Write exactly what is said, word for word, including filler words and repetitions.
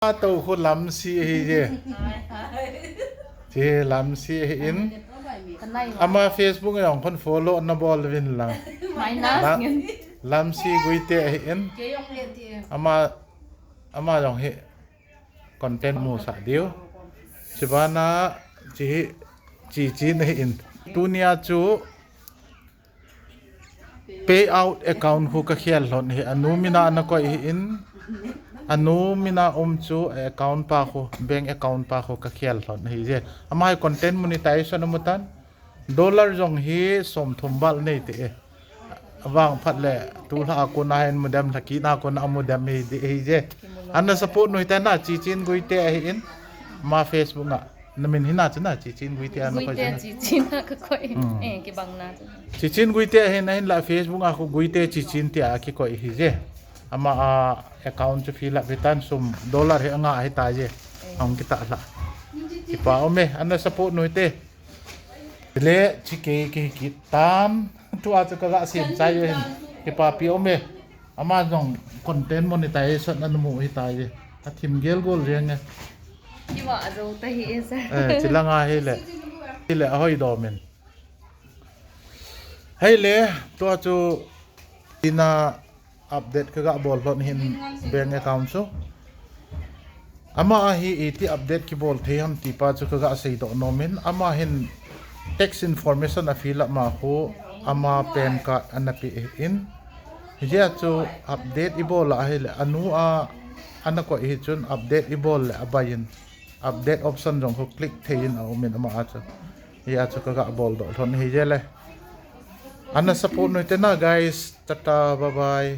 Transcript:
Ato khu Lamsi ahi je. Che Lamsi ahi in. Ama Facebook a jong khun follow na bol vin lang. Lamsi Guite ahi in. Ama, ama jong hi content mu sa diu. Chibana chi hi chi chi na hi in. Tunia chu payout account khu ka khel lhon hi, anu mina na koi hi in, anu mina um chu account pa khu, bank account pa khu ka khel lhon hi je. Ama hi content monetization amu tan, dollar jong hi som thum val nei te e. Vang phat le tu lha a kona hin mu dem, lha kit na kona mu dem hi di hi je. Ana support noi ta na Chichin Guite ahi in, ama Facebook a. Na min hi na chu na Chichin Guite ana koi chu na. Chichin a ka koi. Hmm. Eh, kibang na chu. Chichin Guite ahi na hin la Facebook a khu Guite Chichin tia kikoi hi je. Ama a account chu fill up hi tan sum dollar hi anga hi ta je. Eh. Hong kita la. Kipa um e, ana support noi te. Le chi kei kei kit tan. Tua chu ka ga sem chai hin. Kipa pi um e. Ama jong content monetization ana mu hi ta je. A thim gel gol riang e. Kiwa zo ta hi e sir. Eh, chi langa hi le. Hi le a hoi do min. Hei le, tua chu ina update ka ga bol lhon hin bank account chu. Ama a hi iti update kibol thei ham ti pa chu ka ga sei doh nom in, ama hin tax information a fill up ma khu ama PAN card ana pe in. Hijeh a chu update i bol a hi le, anu a ana koi hi chun update i bol le a bai in. Update option jong khu click thei in a um in ama a chu. Hijeh a chu ka ga bol doh lhon hi je le. Ana support noi te na guys. Tata, bye bye.